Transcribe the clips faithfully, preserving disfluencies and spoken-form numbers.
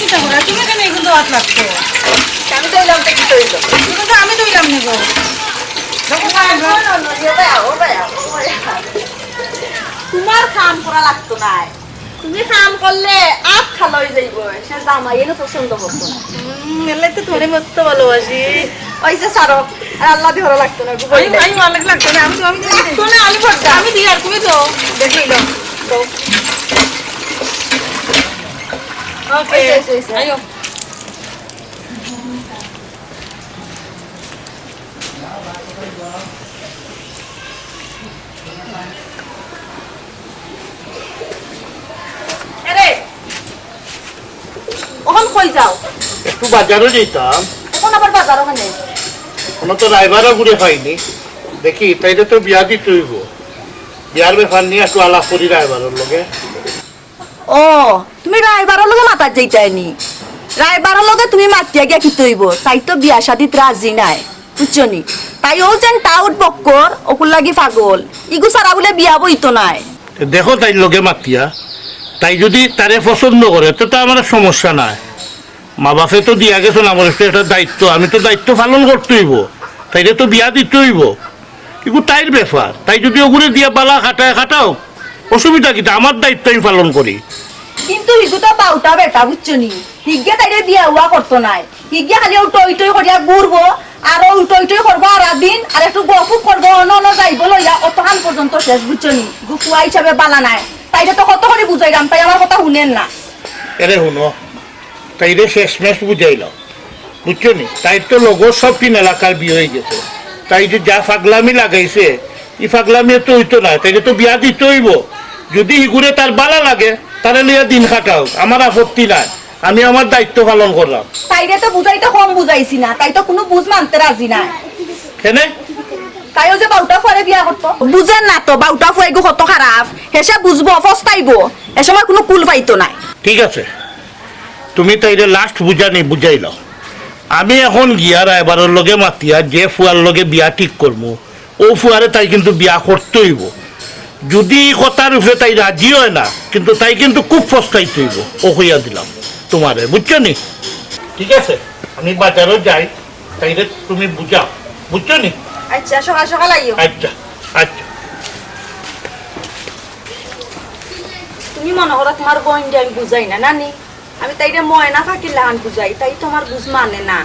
চিন্তা করো, তুমি কেন এগুলো হাত লাগতো? আমি তো অইলাম তো কি তো অইলো? তুমি তো আমি তো অইলাম নি গো। দেখো না, না, না, না, না, ইয়ে ভাই, ও ভাই, ও ভাই। তোমার কাম করা লাগতো না। তুমি কাম করলে আত খালা অই যাইবো। সে জামাই এনে পছন্দ করতো না। হুম, এলে তো তোমারে মস্ত ভালোবাসি। ওই যে সারো, আর আল্লাহ দি হরা লাগতো না, গো আমি, বইলে। আমি অনেক লাগতো না, আমি তো, আমি তো লাগতো না, আমি ভরতাম। আমি দিই আর তুমি তো। দেখি লো। তো। ওকে। ওই যে, ওই যে। আইও। এরে, অখন কই যাও? একটু বাজারো যাইতাম। অখন আবার বাজারো কেনে? অখন তো রায়বারও ঘুরে পাইনি। দেখি, তাইরে তো বিয়া দিতে অইবো। বিয়ার ব্যাপার নিয়া একটু আলাপ করি রায়বারর লগে। ও, তুমি রায়বারর লগে মাতাত যাইতায় নি? রায়বারর লগে তুমি মাতিয়া গিয়া কিতা অইবো? তাই তো বিয়া শাদিত রাজি নায়, বুঝছো নি? তাই অউ যেন টাউট বক্কর, অকুর লাগি পাগল। ইগু ছাড়া বুলে বিয়া বইতো নায়। তে দেখো তাইর লগে মাতিয়া, তাই যুদি তারে পছন্দ করে, তে তো আমার সমস্যা নাই। মা বাপে তো দিয়া গেছইন আমার উপরে একটা দায়িত্ব, আমি তো দায়িত্ব পালন করতে অইবো, তাইরে তো বিয়া দিতে অইবো। ইগু তাইর ব্যাপার, তাই যুদি অগুরে দিয়া বালা খাটায় খাটাউক, অসুবিধা কিতা? আমার দায়িত্ব আমি পালন করি। কিন্তু ইগু তো বাউটা বেটা, বুঝছো নি? হিগে তাইরে বিয়া উয়া করতো নায়, হিগে খালি অউ টই টই করিয়া ঘুরবো, আর অউ টই টই করবো আর দিন, আর একটু গফুপ করবো, অনো অনো যাইবো লইয়া, অতখান পর্যন্ত শেষ, বুঝছো নি? ইগু ফুয়া হিসাবে বালা নায়, তাইরে তো কত করি বুঝাইলাম, তাই আমার কথা হুনের না। এরে হুনো, তাইরে শেষমেশ বুঝাইলাম, বুঝছো নি? তাইর তো লগর সব তিন এলাকার বিয়া অইগেছে, তাই যে যা ফাগলামি লাগাইছে, ই ফাগলামি তো অইতো নায়, তাইরে তো বিয়া দিতে অইবো। যুদি হিগুরে তার বালা লাগে, তারে লইয়া দিন খাটাউক, আমার আপত্তি নাই, আমি আমার দায়িত্ব পালন করলাম। তাইরে তো বুঝাইতে কম বুঝাইছি না, তাই তো কুনু বুঝ মানতে রাজি নায়। কেনে? তাইও যে বাউটা ফুয়ারে বিয়া করতো। বুঝের না তো, বাউটা ফুয়া ইগু কত খারাপ, হেষে বুঝবো, পস্তাইবো, এ সময় কুনু কুল পাইতো নায়। ঠিক আছে, তুমি তাইরে last বুঝানি বুঝাইলাও। আমি অখন গিয়া রায়বারর লগে মাতিয়া যে ফুয়ার লগে বিয়া ঠিক করমু, অউ ফুয়ারে তাই কিন্তু বিয়া করতে অইবো। যুদি ই কথার উপরে তাই রাজি অয় না, কিন্তু তাই কিন্তু খুব পস্তাইতে অইবো, অউ কইয়া দিলাম তোমারে, বুঝছো নি? ঠিক আছে, আমি বাজারো যাই, তাইরে তুমি বুঝাও, বুঝছো নি? আচ্ছা, সকাল সকাল আইও। আচ্ছা, আচ্ছা। তুমি মনো করো তোমার বইনরে আমি বুঝাই না, নানি? আমি তাইরে ময়না পাখির লাখান বুঝাই, তাই তোমার বুঝ মানে না।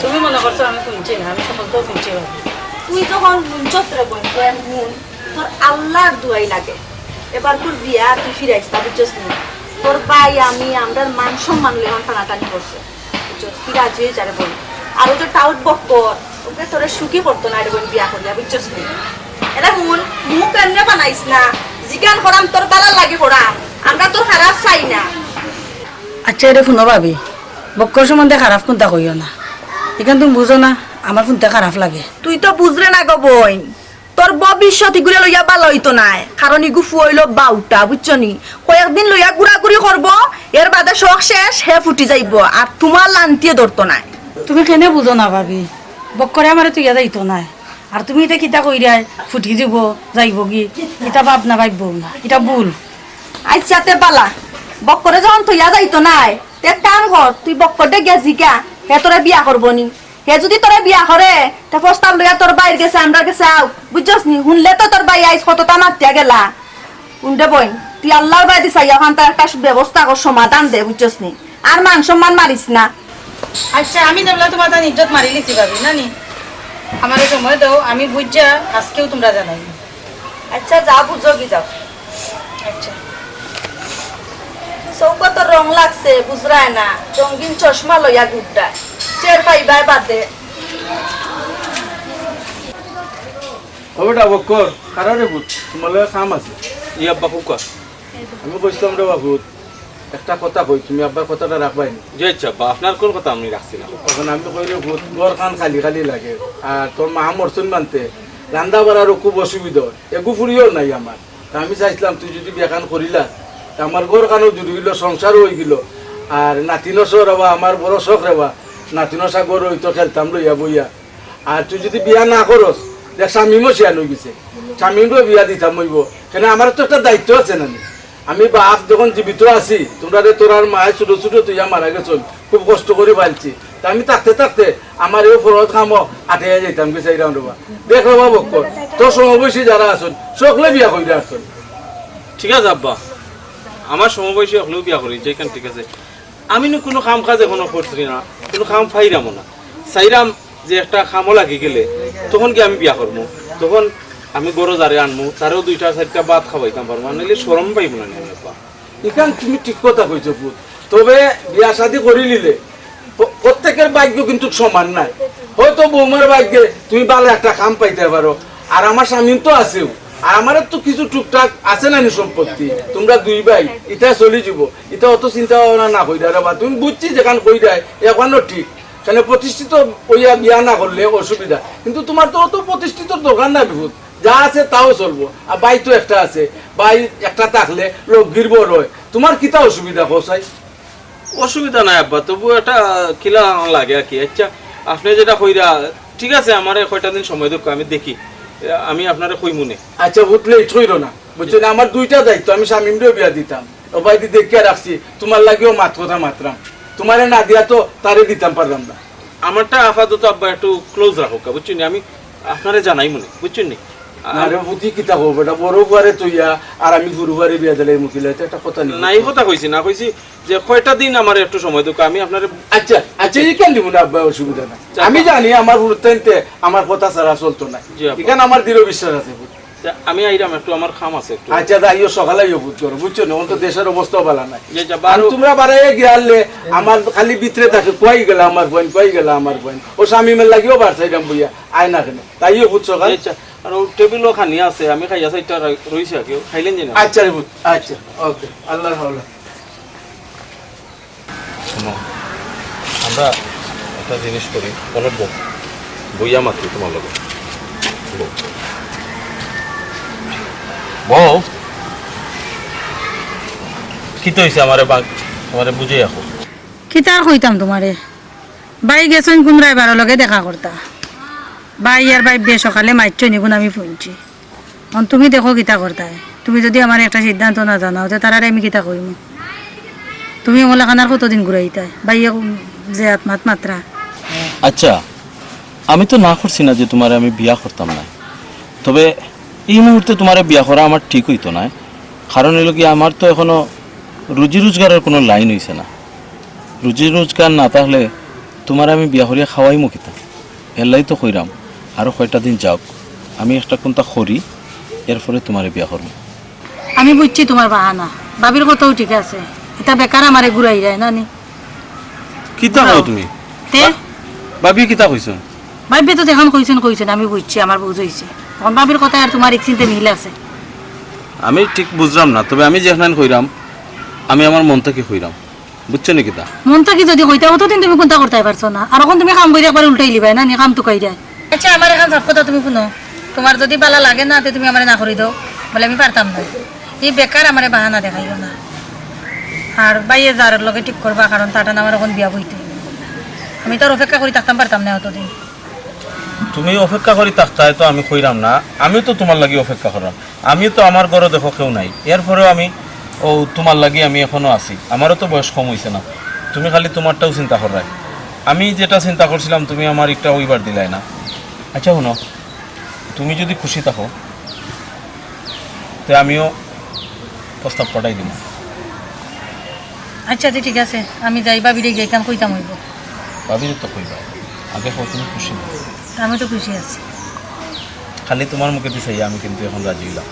তুমি মনো করছো আমি হুনছি না, আমি সকলতাউ হুনছি ভাবি। তুই যখন হুনছস রে বইন, তুই হুন, তোর আল্লার দুয়াই লাগে। এবারকুর বিয়া তুই ফিরাইস না, বুঝছস নি? তোর ভাই, আমি, আমরার মান সম্মান লইয়া অখন টানাটানি করছে। বুঝছস? তুই রাজি অই যা রে বইন। আর অউ যে টাউট বক্কর, অগু তোরে সুখী করতো নায় রে বইন বিয়া করিয়া, বুঝছস নি? এরে হুন, মুখ এমনে বানাইস না। যেখান করাম তোর বালার লাগি করাম, আমরা তোর খারাপ চাই না। আচ্ছা, এরে হুনো ভাবি, বক্কর সম্বন্ধে খারাপ কুন্তা কইও না। ইখান তুমি বুঝো না, আমার হুনতে খারাপ লাগে। তুই তো বুঝরে না গো বইন, তোর ভবিষ্যৎ ইগুরে লইয়া বালা অইতো নায়, কারণ ইগু ফুয়া অইলো বাউটা, বুঝছো নি? কয়েকদিন লইয়া ঘুরাঘুরি করবো, এর বাদে শখ শেষ, হে ফুটি যাইবো, আর তোমার লান্তিয়ে ধরতো নায়। তুমি কেনে বুঝো না ভাবি, বক্করে আমারে থইয়া যাইতো নায়, আর তুমি ইতা কিতা কইরায়, ফুটি দিবো, যাইবোগি, ইতা ভাবনা ভাববো না, ইতা ভুল। আচ্ছা তে বালা, বক্করে যখন থইয়া যাইতো নায়, তে এক কাম কর, তুই বক্কররে গিয়া জিগা, হে তোরে বিয়া করবো নি। হে যুদি তোরে বিয়া করে, তে প্রস্তাব লইয়া তোর ভাইর গেছে, আমরার গেছে আউক, বুঝছস নি? হুনলে তো তোর ভাই আইজ কততা মাতিয়া গেলা। হুন রে বইন, তুই আল্লার বায়দি চাইয়া অখানতার একটা ব্যবস্থা কর, সমাধান দে, বুঝছস নি? আর মান সম্মান মারিস না। আচ্ছা, আমি যেবলা তোমার তান ইজ্জত মারিলিছি ভাবি, নানি? আমারে সময় দেও, আমি বুঝিয়া আজকেউ তুমরারে জানাইমু। আচ্ছা, যা বুঝোগি যাও। আচ্ছা। চউখো তো রং লাগছে, বুঝরায় না, রঙিন চশমা লইয়া ঘুররায়, টের পাইবায় বাদে। ও বেটা বক্কর, খাড়া রে পুত, তোমার লগে কাম আছে। ই আব্বা, কউক্কা। আমি কইছলাম রে বা পুত, একটা কথা কই, তুমি আব্বার কথাটা রাখবায় নি? জি আচ্ছা আব্বা, আপনার কোন কথা আমি রাখছি না। অখন আমি কই রে পুত, ঘরখান খালি খালি লাগে, আর তোর মা মরছইন মানতে, রান্দা বাড়ারও খুব অসুবিধা অয়, এগু ফুড়িও নাই আমার। তা আমি চাইছলাম তুই যুদি বিয়াখান করিলাস, তে আমার ঘরখানও জুড়ি অইলো, সংসারও অইগেলো, আর নাতিন অসর রে বা, আমার বড় শখ রে বা, নাতিন অসর ঘরো অইতো খেলতাম লইয়া বইয়া। আর তুই যুদি বিয়া না করস, দেখ শামিমও শিয়ান অইগেছে, শামিমরেও বিয়া দিতাম অইবো, কেনে আমার তো একটা দায়িত্ব আছে নানি। আমি বাপ যখন জীবিত আছি, তুমরারে তোরার মায়ে ছোট ছোট থইয়া মারা গেছইন, খুব কষ্ট করি পালছি। তে আমি থাকতে থাকতে আমার এই ফরজ কামও আটাইয়া যাইতাম গি চাইরাম রে বা। দেখ রে বা বক্কর, তোর সমবয়সী যারা আছইন, সকলে বিয়া করিয়া আছইন। ঠিক আছে আব্বা, আমার সমবয়সী হকলেও বিয়া করি, যেখান ঠিক আছে। আমি নু কুনু কাম কাজ এখনো করছি না, কুনু কাম পাইরামও না। চাইরাম যে একটা কামো লাগি গেলে তখন কি আমি বিয়া করমু, তখন আমি ঘরো যারে আনমু, তারেও দুইটা চাইরটা ভাত খাওয়াইতাম পারমু, আর নাইলে শরম পাইমু না নি আমি আব্বা। ইখান তুমি ঠিক কথা কইছো পুত। তবে বিয়া শাদি করি নিলে প-, প্রত্যেকের ভাগ্য কিন্তু সমান নায়। হয়তো বৌমার ভাগ্যে তুমি ভালা একটা কাম পাইতে পারো, আর আমার স্বামীর তো আছেও, আর আমারও তো কিছু টুকটাক আছে না নি সম্পত্তি। তুমরা দুই ভাই, ইটা চলি যাব, ইটা অত চিন্তা ভাবনা না কইরা রে বা। তুমি বুঝছি যেখান কইরায়, এখানও ঠিক। কেনে প্রতিষ্ঠিত অইয়া বিয়া না করলে অসুবিধা, কিন্তু তুমার তো অত প্রতিষ্ঠিতর দরকার নাই রে পুত, যা আছে তাও চলবো। আর ভাই তো একটা আছে, ভাই একটা থাকলে লগগির বর অয়, তুমার কিতা অসুবিধা কও চাই? অসুবিধা নাই আব্বা, তবু একটা কিলা লাগে আর কি। আচ্ছা, আপনে যেটা কইরা, ঠিক আছে, আমারে কয়টা দিন সময় দেউক্কা, আমি দেখি, আমি আপনারে কইমুনে। আচ্ছা, উঠলে ইট কইরো না, বুঝছো নি? আমার দুইটা দায়িত্ব, আমি শামিমরেও বিয়া দিতাম, ও ভাই দি দেখিয়া রাখছি, তুমার লাগিও মাত কথা মাতরাম, তুমারে না দিয়া তো তারে দিতাম পারলাম না। আমারটা আপাতত আব্বা একটু ক্লোজ রাখউক্কা, বুঝছো নি? আমি আপনারে জানাইমুনে, বুঝছো নি? আ- আরে বুঝি কিতা কও বেটা, বড় ফুয়ারে থইয়া আর আমি হুরু ফুয়ারে বিয়া দিলাই মুকিলে, এটা একটা কথা নি। না, এই কথা কইছি না, কইছি যে কয়টা দিন আমারে একটু সময় দেউক্কা, আমি আপনারে আচ্ছা, আচ্ছা, ইখান দিমু না আব্বা, অসুবিধা নাই। আচ্ছা, আমি আব্বা। জানি আমার হুরুতাইন্তে আমার কথা ছাড়া চলতো না। জি, আব্বা। ইখান আমার দৃঢ় বিশ্বাস আছে। তা আমি আইরাম, একটু আমার কাম আছে একটু। আচ্ছা, যাইও, সকালে আইও, বুঝ করো, বুঝছো নি? অখন তো দেশের অবস্থাও ভালা নাই। জি, আচ্ছা, আর বারো- তুমরা বাড়াইয়া গিয়ালে আমার খালি ভিতরে থাকে, কই গেলা আমার বইন, কই গেলা আমার বইন? ও শামিমের লাগিও বার চাইরাম বইয়া, আয় না কেনে? তাইও বুঝছো কাল? জি, আচ্ছা, আর ও টেবিলও খানি আছে, আমি খাইয়া চাইরটা রা-, রইছে আর কি, খাইলেন যে না। আচ্ছা রে পুত, আচ্ছা, ওকে, আল্লাহর হাওলা। শুনো, আমরা একটা জিনিস করি, বলো বউ, বইয়া মাতি তুমার লগে। বউ। বউ? কিতা অইছে আমারে বা-, আমারে বুঝাইয়া কও। কিতা আর কইতাম তুমারে? ভাই গেছইন কুনরায় বারো লগে দেখা করতা। ভাই আর ভাইবে সকালে মাতছইন, ইগুন আমি হুনছি। অন তুমি দেখো কিতা করতায়। তুমি যুদি আমারে একটা সিদ্ধান্ত না জানাও, তে তারারে আমি কিতা কইমু? তুমি অলাখান আর কতদিন ঘুরাইতায়? ভাইয়ে যে আত মাত মাতরা। আচ্ছা, আমি তো না করছি না যে তুমারে আমি বিয়া করতাম নায়, তবে এই মুহূর্তে তুমারে বিয়া করা আমার ঠিক অইতো নায়। কারণ অইলো কি, আমার তো এখনো রুজি রোজগারের কুনু লাইন অইছে না। রুজি রোজগার না থাকলে তুমারে আমি বিয়া করিয়া খাওয়াইমু কিতা? এরলাগি তো কইরাম, আরো কয়টা দিন যাউক, আমি একটা কুন্তা করি, এরপরে তুমারে বিয়া করমু। আমি বুঝছি তুমার বাহানা, ভাবির কথাও ঠিক আছে, ইতা বেকার আমারে ঘুরাইরায় না নি? কিতা কও তুমি? তে? বা-, ভাবি কিতা কইছইন? ভাবিয়ে তো যেখান কইছইন, কইছইন, আমি বুঝছি, আমার বুঝ অইছে। অখন ভাবির কথায় আর তুমার ইকচিন্তে মিল আছে। আমি ঠিক বুঝরাম না, তবে আমি যেখান কইরাম, আমি আমার মন থাকি কইরাম। বুঝছো নি কিতা? মন থাকি যুদি কইতায়, অতদিন তুমি কুন্তা করতায় পারছো না। আর অখন তুমি কাম করি একবারে উল্টাইলিবায় না নি, কাম তুকাইরায়। আচ্ছা, আমার এখান সব কথা তুমি হুনো। তুমার যুদি ভালা লাগে না, তে তুমি আমারে না করি দেও। বলে আমি পারতাম না। ই বেকার আমারে বাহানা দেখাইও না। আর ভাইয়ে যার লগে ঠিক করবা, কারণ তার টান আমার অখন বিয়া বইতে। আমি তো আর অপেক্ষা করি থাকতাম পারতাম না অতদিন। তুমি অপেক্ষা করি থাকতায় তো আমি কইরাম না, আমিও তো তুমার লাগি অপেক্ষা কররাম। আমিও তো আমার ঘরো দেখো কেউ নাই, এরপরেও আমি, ও, তুমার লাগি আমি এখনো আছি। আমারও তো বয়স কম অইছে না, তুমি খালি তুমারটাও চিন্তা কররায়। আমি যেটা চিন্তা করছিলাম, তুমি আমার একটা অইবার দিলায় না। আচ্ছা হুনো, তুমি যুদি খুশি থাকো, তে আমিও প্রস্তাব পাঠাই দিমু। আচ্ছা, তে ঠিক আছে, আমি যাই, ভাবিরে গিয়া ইখান কইতাম অইবো। ভাবিরে তো কইবায়, আগে কও তুমি খুশি নি? আমি তো খুশি আছি। খালি তুমার মুখেদি চাইয়া আমি কিন্তু অখন রাজি অইলাম।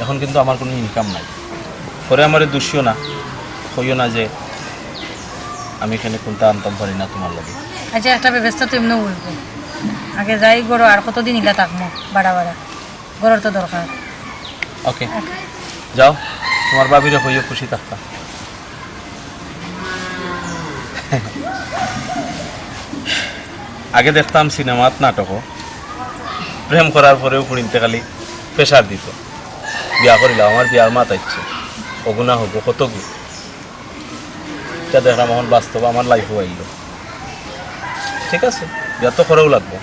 অখন কিন্তু আমার কুনু ইনকাম নাই। পরে আমারে দুষিও না, কইও না যে আমি কেনে কুন্তা আনতাম পারি না তুমার লাগি। আচ্ছা, একটা ব্যবস্থা তো এমনেও অইবো। আগে যাই ঘরো, আর কতদিন ইলা থাকমু বাড়া বাড়া? ঘরর তো দরকার। ওকে, যাও, তুমার ভাবিরে কইও খুশি থাকতা। আগে দেখতাম সিনেমাত নাটকো, প্রেম করার পরেও ফুড়িন্তে খালি pressure দিত, বিয়া করিলাও, আমার বিয়ার মাত আইছে, অগু না হগু, কতগু। ইটা দেখরাম অখন বাস্তব আমার লাইফো আইলো। ঠিক আছে, বিয়া তো করাউ লাগবো।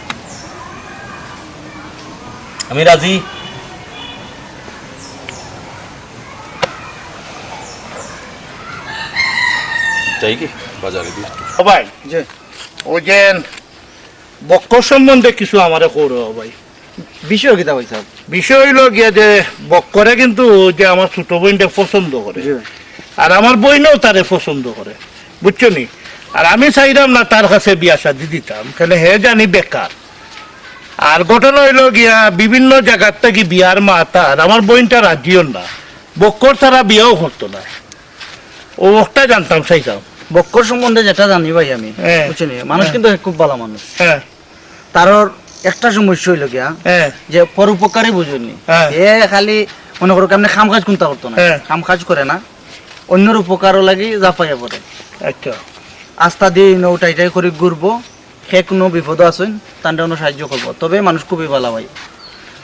আমি রাজি। এই কি বাজারে দিয়ে? ও ভাই, জি। ওই যে বক্কর সম্বন্ধে কিছু আমারে কও রে ভাই। বিষয় কিতা ভাই সাহেব? বিষয় অইলো গিয়া যে বক্করে কিন্তু ওই যে আমার ছোট বইনরে পছন্দ করে। জি। আর আমার বইনেও তারে পছন্দ করে, বুঝছো নি? আর আমি চাইরাম না তার কাছে বিয়া শাদি দিতাম, কেনে হে জানি বেকার। আর ঘটনা অইলো গিয়া বিভিন্ন জাগার থাকি বিয়ার মাত আর আমার বইনটা রাজিও না, বক্কর ছাড়া বিয়াও করতো না। ও একটা জানতাম চাইতাম। বক্কর সম্বন্ধে যেটা জানি ভাই আমি, হ্যাঁ। বুঝছো নি? মানুষ হ্যাঁ। কিন্তু খুব ভালা মানুষ। হ্যাঁ। তারর একটা সমস্যা অইলো গিয়া হ্যাঁ। যে পরোপকারী বুঝইন নি। হ্যাঁ। এ খালি মনে করো কেমনে কাম কাজ কুন্তা করতো না। হ্যাঁ। কাম কাজ করে না, অন্যর উপকারও লাগি জাফাইয়া পড়ে। আচ্ছা। আস্তা দিন ও টাইটাই করি ঘুরবো, হে কুনু বিপদো আছইন, তানরে অনো সাহায্য করবো। তবে মানুষ খুবই ভালা ভাই।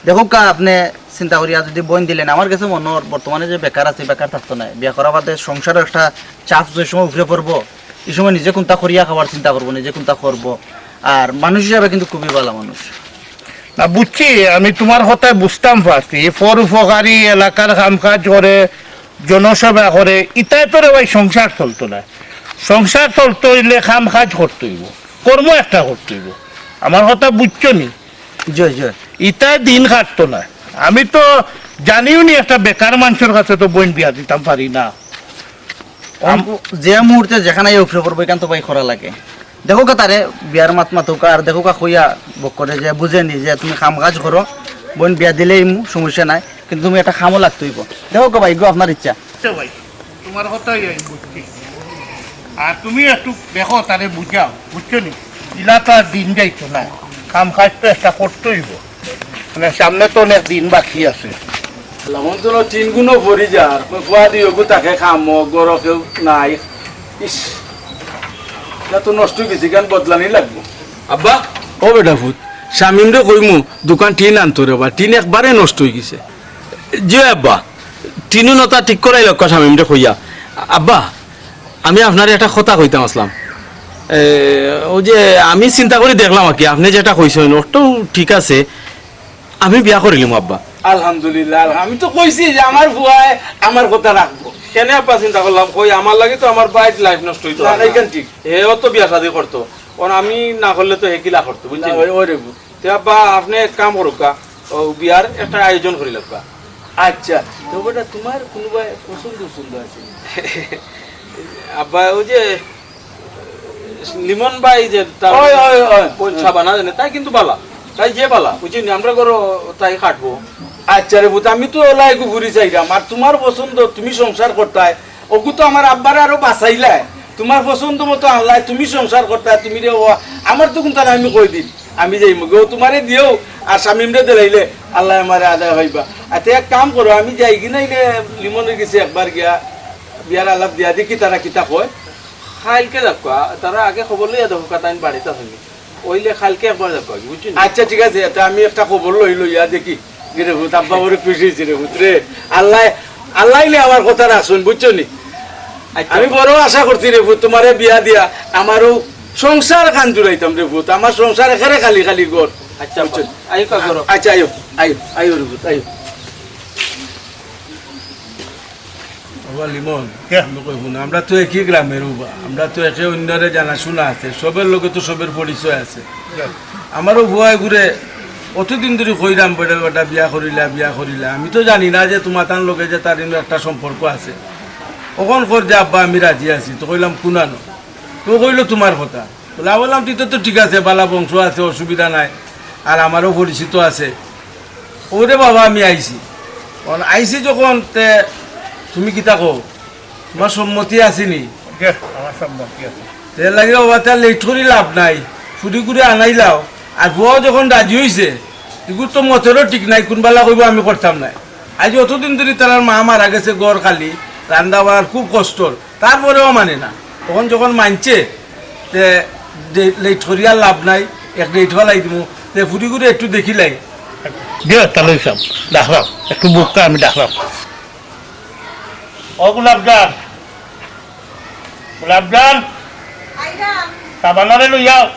দেখউক্কা, আপনে চিন্তা করিয়া যদি বইন দিলেন, আমার গেছে মনে অর বর্তমানে যে বেকার আছে, বেকার থাকতো নায়। বিয়া করা বাদে সংসারর একটা চাপ যে সময় উপরে পড়বো, ই সময় নিজে কুন্তা করিয়া খাবার চিন্তা করবো, নিজে কুন্তা করবো। আর মানুষ হিসাবে কিন্তু খুবই ভালা মানুষ। না, বুঝছি, আমি তুমার কথায় বুঝতাম পারছি। পরোপকারী, এলাকার কাম কাজ করে, জনসেবা করে, ইতায় তো রে ভাই সংসার চলতো নায়। সংসার চলতো অইলে কাম কাজ করতো অইবো, কর্ম একটা করতো অইবো। আমার কথা বুঝছো নি? জি, জি। ইতায় দিন কাটতো নায়। আমি তো জানিও নি একটা বেকার মানষর কাছে তো বইন বিয়া দিতাম পারি না। আম- যে মুহূর্তে যেখান আইয়া উপরে পড়বো, ইখান তো ভাই করা লাগে। দেখউক্কা তারে বিয়ার মাত মাতউক্কা, আর দেখউক্কা কইয়া বক্করে যে বুঝে নি যে তুমি কাম কাজ করো, বইন বিয়া দিলেই মু-, সমস্যা নাই, কিন্তু তুমি একটা কামও লাগতো অইবো। দেখউক্কা ভাই, ইগু আপনার ইচ্ছা। আচ্ছা ভাই, তুমার কথাই আমি বুঝছি। আর তুমি একটু দেখো, তারে বুঝাও, বুঝছো নি? ইলা তো আর দিন যাইতো নায়, কাম কাজ তো একটা করতো অইবো। মানে, সামনে তো অনেক দিন বাকি আছে। লামন তো টিন গুনো ভরি যার, কই ফুয়া দিও গো তাকে খামো, গরো কেউ নাই। ইস, ইটা তো নষ্ট অই গেছে, ইখান বদলানি লাগবো। আব্বা, ও বেটা ফুত, শামিমরে কইমু, দুখান টিন আনতো রে বা, টিন একবারে নষ্ট অই গেছে। জি আব্বা, টিনু নতা ঠিক করাই লক্ষ্য শামিমরে কইয়া। আব্বা, আমি আপনারে একটা কথা কইতাম আছলাম। এ, ওই যে আমি চিন্তা করি দেখলাম আর কি, আপনে যেটা কইছইন, ওটাও ঠিক আছে। আমি বিয়া করিলিমু আব্বা। আলহামদুলিল্লাহ, আলহাম-, আমি তো কইছি যে আমার ফুয়ায় আমার কথা রাখবো। কেনে আব্বা চিন্তা করলাম, কই আমার লাগি তো আমার ভাইর life নষ্ট অইতো না, না, না। ইখান ঠিক। হে অত বিয়া শাদি করতো, অখন আমি না করলে তো হে কিলা করতো, বুঝছইন? না, ওই, ওই রে। তে আব্বা, আপনে এক কাম করউক্কা, ও বিয়ার একটা আয়োজন করিলাউক্কা। আচ্ছা, তো বেটা, তুমার কুনুবায় পছন্দ উছন্দ আছে নি? আব্বা, ওই যে লিমন ভাই যে তার ওই, ওই, ওই। বোন শাবানা জানে, তাই কিন্তু ভালা, তাই যে ভালা, বুঝছইন নি? আমরা ঘরো তাই খাটবো। আচ্ছা রে পুত, আমি তো অলাইগু ঘুরি চাইরাম, আর তুমার পছন্দ, তুমি সংসার করতায়, অগু তো আমার আব্বারে আরো বাঁচাইলায়। তুমার পছন্দ মতো আনলায়, তুমি সংসার করতায়, তুমি রে ও, আমার তো কুন্তা নাই, আমি কই দিন, আমি যাইমু গো, তুমারে দিও, আর শামিমরে দিলাইলে আল্লায় আমারে আদায় অইবা। আচ্ছা, এক কাম করো, আমি যাইগি নাইলে লিমনর গেছে একবার গিয়া বিয়ার আলাপ দিয়া দেখি তারা কিতা কয়। কাইলকে যাউক্কা, তারা আগে খবর লইয়া দেখউক্কা, তাইন বাড়িত আছইন নি। অইলে কাইলকে একবার যাউক্কা, বুঝছইন নি? আচ্ছা, ঠিক আছে, তে আমি একটা খবর লই, লইয়া দেখি। রে পুত, আব্বা বড় খুশি অইছে রে পুত রে। আল্লায়, আল্লায় লে আমার কথা রাখছইন, বুঝছো নি? আচ্ছা। আমি বড় আশা করছি রে পুত, তুমারে বিয়া দিয়া আমারও সংসার খান জুড়াইতাম রে পুত। আমার সংসার একেবারে খালি খালি ঘর। আচ্ছা, বুঝছো নি? আইও কা করো। আচ্ছা, আইও, আইও, আইও রে পুত, আইও। বাবা লিমন, কে? আমি কই হুন, আমরা তো একই গ্রামের উবা, আমরা তো একে অন্যরে জানাশুনা আছে, সবের লগে তো সবের পরিচয় আছে। কে? আমারও ফুয়ায় ঘুরে অতদিন ধরি কইরাম, "বেটা, বেটা, বিয়া করিলা, বিয়া করিলা।" আমি তো জানি না যে তুমার তান লগে যে তার ইনো একটা সম্পর্ক আছে। অখন কর যে, "আব্বা, আমি রাজি আছি।" তো কইলাম, "কুনানো?" তো কইলো, "তুমার কথা।" বলে, "আ, বললাম, তুই তো, তো ঠিক আছে, বালা বংশ আছে, অসুবিধা নাই, আর আমারও পরিচিত আছে।" "ওরে বাবা, আমি আইছি।" অন আইছি যখন, তে তুমি কিতা কও? তুমার সম্মতি আছে নি? জি, আমার সম্মতি আছে। তে লাগে বাবা, তা লেট করি লাভ নাই, ফুরি ঘুরি আনাইলাও। আর ফুয়াও যখন রাজি অইছে, ইগুর তো মতেরও ঠিক নাই, কুনবালা কইবো আমি করতাম নায়। আইজ অতদিন ধরি তারার মা মারা গেছে, ঘর খালি, রান্দা বাড়ার খুব কষ্টর, তারপরেও মানে না। অখন যখন মানছে, তে ডে-, লেট করিয়া লাভ নাই, এক ডেট ফালাই দিমু, তে ফুরি ঘুরি একটু দেখিলাই। দিও, তাহলে সব ডাকলাম, একটু বুকটা আমি ডাকলাম। ও গোলাপজান, গোলাপজান, আইরাম। সাবানারে লই যাও।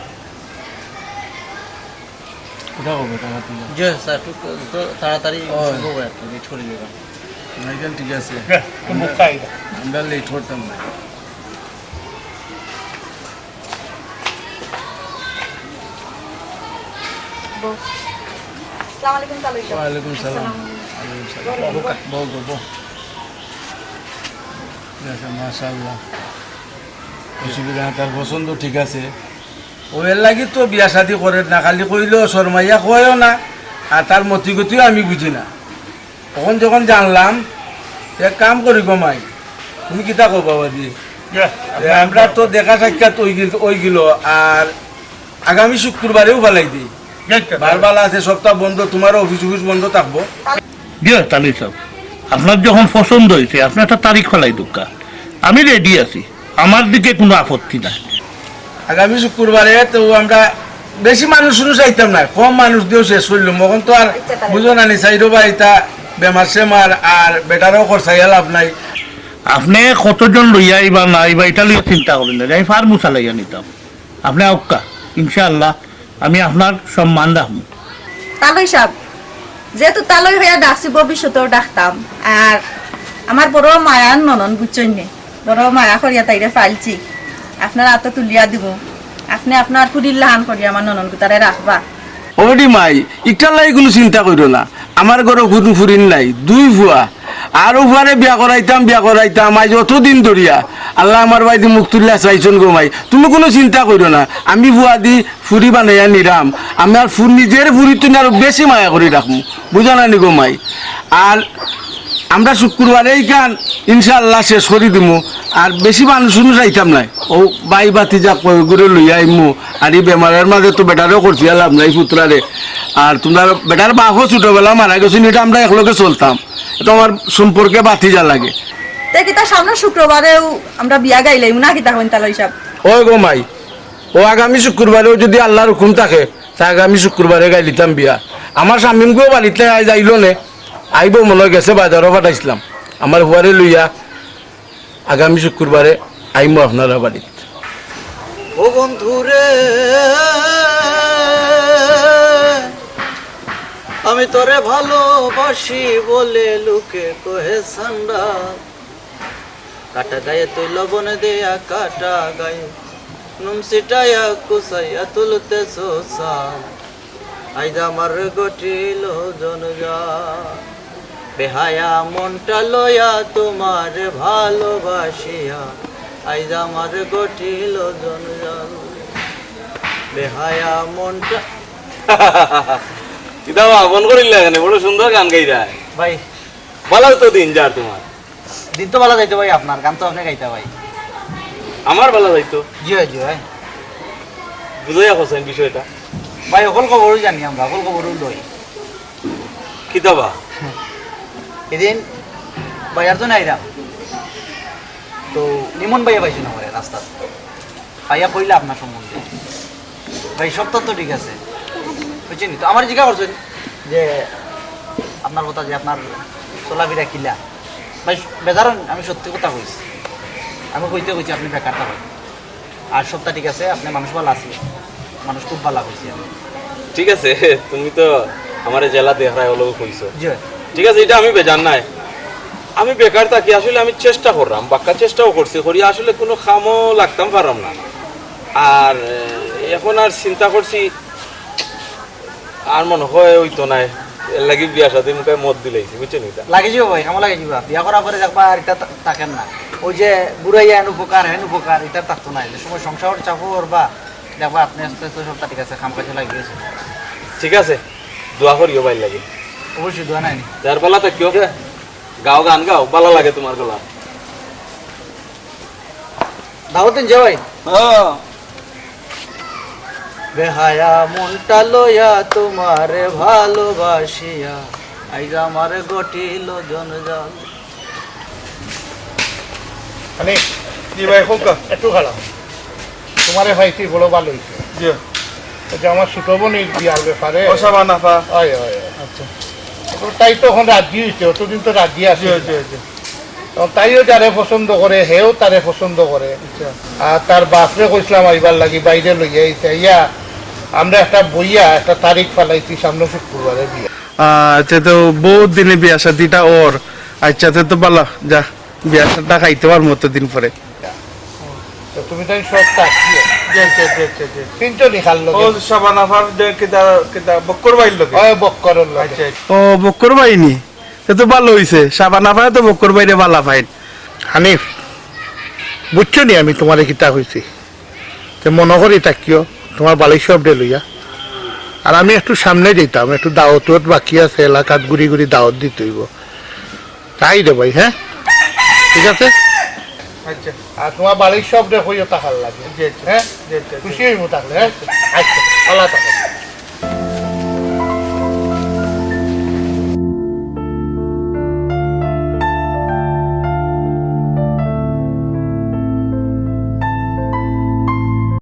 কোথায় হবে, তাড়াতাড়ি? জি, স্যার, একটু তো তাড়াতাড়ি ও। সম্ভব হয় আর কি, লেট করে দিলাম। না, এখানে ঠিক আছে। জি, একটু বুকটা আইরাম। আমরা লেট করতাম না। আসসালামু আলাইকুম, তালই সাহেব। ওয়ালাইকুম সালাম। আসসালামু আলাইকুম। ওয়ালাইকুম সালাম। বউ, বউ, বউ, বউ। আচ্ছা, মাশাআল্লাহ। অসুবিধা না, তার পছন্দ ঠিক আছে। ও এর লাগি তো বিয়া শাদি করে না, খালি কইলেও শরমাইয়া কয়ও না, আর তার মতিগতিও আমি বুঝি না। তখন যখন জানলাম, এক কাম করি গো মাই, তুমি কিতা কও বাবাজি? ইয়া, এ, আমরা তো দেখা সাক্ষাৎ ওই গিল, ওই গিল, আর আগামী শুক্রবারেও ফালাই দিই। ইয়া, ইয়া। বার বালা আছে, সপ্তাহ বন্ধ, তোমারও অফিস অফিস বন্ধ থাকবো। জি, তালই সাহেব, আপনার যখন পছন্দ হয়েছে, আপনি একটা তারিখ ফালাই দুক্কা, আমি রেডি আছি, আমার দিকে কোনো আপত্তি নাই। আগামী শুক্রবারে তো আমরা বেশি মানুষ শুরু চাইতাম না, কম মানুষ দিয়েও শেষ করলাম। এখন তো আর আচ্ছা, তাহলে। বুঝো না নি, সাইডো বা এটা বেমার সেমার আর বেটারও খরচাইয়া লাভ নাই। আপনি কতজন লইয়া আইবা না আইবা, এটা লইয়া চিন্তা করেন না, আমি ফার্মু চালাইয়া নিতাম। আপনি আউক্কা, ইনশাআল্লাহ আমি আপনার সম্মান রাখবো। তালই সাহেব, যেহেতু তালই হইয়া ডাকছি, ভবিষ্যতেও ডাকতাম। আর আমার বড় মায়ার ননন, বুঝছেন নি? বড় মায়া করিয়া তাইরে ফালছি। আপনার আতো তুলিয়া দিব। আপনি আপনার ফুরির লাহান করিয়া আমার ননন গুতারে রাখবা। ওডি মাই, ইটার লাগি কোনো চিন্তা করিও না। আমার ঘরো কোনো ফুরিন নাই, দুই ফুয়া। আর ও ফুয়ারে বিয়া করাইতাম, বিয়া করাইতাম, আজ অতদিন ধরিয়া। আল্লাহ আমার বায়দি মুখ তুলিয়া চাইছন গো মাই। তুমি কোনো চিন্তা করিও না, আমি ফুয়া দি ফুরি বানাইয়া নিরাম। আমার ফুর নিজের ফুরির তুনে আরো বেশি মায়া করি রাখমু, বুঝো না নি গো মাই? আর আমরা শুক্রবারে ইখান ইনশাআল্লাহ শেষ করি দিমু। আর বেশি মানুষ উনুষ আইতাম নায়, ও বাই বাতি যা কয় ঘুরে লইয়া আইমু। আর ই বেমারের মাঝে তো বেটারেও করছি লাভ নাই পুত্রারে। আর তোমরা বেটার বাপও ছোটবেলা মারা গেছে, এটা আমরা একলগে চলতাম, এটা আমার সম্পর্কে বাতি যা লাগে। তে কিতা সামনে শুক্রবারেও আমরা বিয়া গাইলাইমু না কিতা কইন তালই সাহেব? ওই গো মাই, ও আগামী শুক্রবারেও যদি আল্লাহর হুকুম থাকে, তা আগামী শুক্রবারে গাইলিতাম বিয়া। আমার শামিম গো বাড়িতে আইজ আইলো নে, আইবো মনে হয় গেছে বাজারও পাঠাইছিলাম। আমার ফুয়ারে লইয়া আগামী শুক্রবারে আইমু আপনারা বাড়িত। ও বন্ধু রে, আমি তোরে ভালোবাসি বলে লোকে কহে সান্ডা। কাটা গায়ে তুই লবণ দেয়া কাটা গায়ে, নুন ছিটাইয়া কুচাইয়া তুলতে সোসা। আইজ আমার ঘটিল জঞ্জাল। বেহায়া মনটা লয়া তোমারে ভালোবাসিয়া, আইজ আমার ঘটিল জঞ্জাল। বেহায়া মনটা কিতা বা, ফোন করিলা কেনে? বড় সুন্দর গান গাইরা। ভাই। ভালা তো দিন যার তোমার। দিন তো ভালা যাইতো ভাই আপনার, গান তো আপনে গাইতা ভাই। আমার ভালা যাইতো? জি ভাই, জি ভাই। বুঝাইয়া কছেন বিষয়টা। ভাই, হকল খবরও জানি আমরা, হকল খবরও লই। কিতা বা? এদিন বাজার তো নাইরাম, তো লিমন ভাইয়া পাইছি না আমারে রাস্তাত। পাইয়া কইলা আপনার সম্বন্ধে। ভাই, সবটা তো ঠিক আছে, বুঝছেন? তো আমারে জিজ্ঞাসা করছেন যে আপনার কথা, যে আপনার চলাফেরা কিলা। ভাই, বেজার অইন, আমি সত্যি কথা কইছি। আমি কইতে কইছি আপনি বেকার থাকেন। আর সবটা ঠিক আছে, আপনি মানুষ ভালা আছে, মানুষ খুব ভালা কইছি আমি। ঠিক আছে, তুমি তো আমারে জেলা দেখরায় অলাউ কইছো। জি ভাই। ঠিক আছে, ইটা আমি বেজার নায়। আমি বেকার থাকি, আসলে আমি চেষ্টা কররাম, বাক্কা চেষ্টাও করছি, করি আসলে কুনু কামও লাগতাম পাররাম না। আর, এ, এখন আর চিন্তা করছি, আর মনে হয় অইতো নায়, এর লাগি বিয়া শাদির মুখে মত দিলাইছি, বুঝছেন ইটা? লাগি যিবো ভাই, কামো লাগি যিবো। বিয়া করার পরে দেখবা আর ইটা থা-, থাকের না। ওই যে বুড়াইয়া এন উপকার, হেন উপকার, ইটা থাকতো নায়। যে সময় সংসার চাপো করবা, দেখবা আপনি আস্তে আস্তে সবটা ঠিক আছে, কাম কাজে লাগি গেছে। ঠিক আছে, দোয়া করিও ভাইর লাগি। অবশ্যই দোয়া নায় নি। যার ভালা থাকিও। গাও গান গাও, ভালা লাগে তোমার গলা। দাওয়াত দিন যে ভাই। ও। বেহায়া মনটা লইয়া তোমারে ভালোবাসিয়া, আইজ আমারে ঘটিল জঞ্জাল। আরে, জি ভাই, হোক গা। একটু খাড়াও। তোমারে পাইছি, বড় ভালা অইছে। জি। ওই যে আমার ছোট বোনের বিয়ার ব্যাপারে। ও, সাবান আফা। অয়, অয়, অয়। আচ্ছা। তো তাই তো এখন রাজি অইছে, অতদিন তো রাজি আছে। জি, জি, জি। এবং তাইও যারে পছন্দ করে, হেও তারে পছন্দ করে। আচ্ছা। আর তার বাপরে কইছিলাম আইবার লাগি, বাইরে লইয়া আইছে। ইয়া, আমরা একটা বইয়া একটা তারিখ ফালাইছি সামনে শুক্রবারে বিয়া। আহ, তে তো বহুত দিনে বিয়া শাদিটা ওর। আচ্ছা, তে তো ভালা, যা, বিয়া শাদিটা খাইতে পারমু অতদিন পরে। তুমি তাইন সব থাকিও। জি, জি, জি, জি, জি। চিনছো নি কার লগে? ও, শাবানা আফার যে কিতা, কিতা, বক্কর ভাইর লগে? ওই বক্করর লগে। আচ্ছা, আচ্ছা। ও, বক্কর ভাই নি? এ তো ভালা অইছে, শাবানা আফায় তো বক্কর ভাইরে ভালা পাইন। হানিফ, বুঝছো নি আমি তুমারে কিতা কইছি? তে মনো করি থাকিও, তুমার বাড়ির সবরে লইয়া। আর আমি একটু সামনে যাইতাম, একটু দাওয়াত উয়াত বাকি আছে, এলাকাত ঘুরি ঘুরি দাওয়াত দিতে অইবো। তাই রে ভাই, হ্যাঁ? ঠিক আছে? আচ্ছা। আর তুমার বাড়ির সবরে কইও থাকার লাগি। জি, আচ্ছা। হ্যাঁ? জি, আচ্ছা, আচ্ছা। খুশি অইবো থাকলে, হ্যাঁ? আচ্ছা, ভালা থাকো।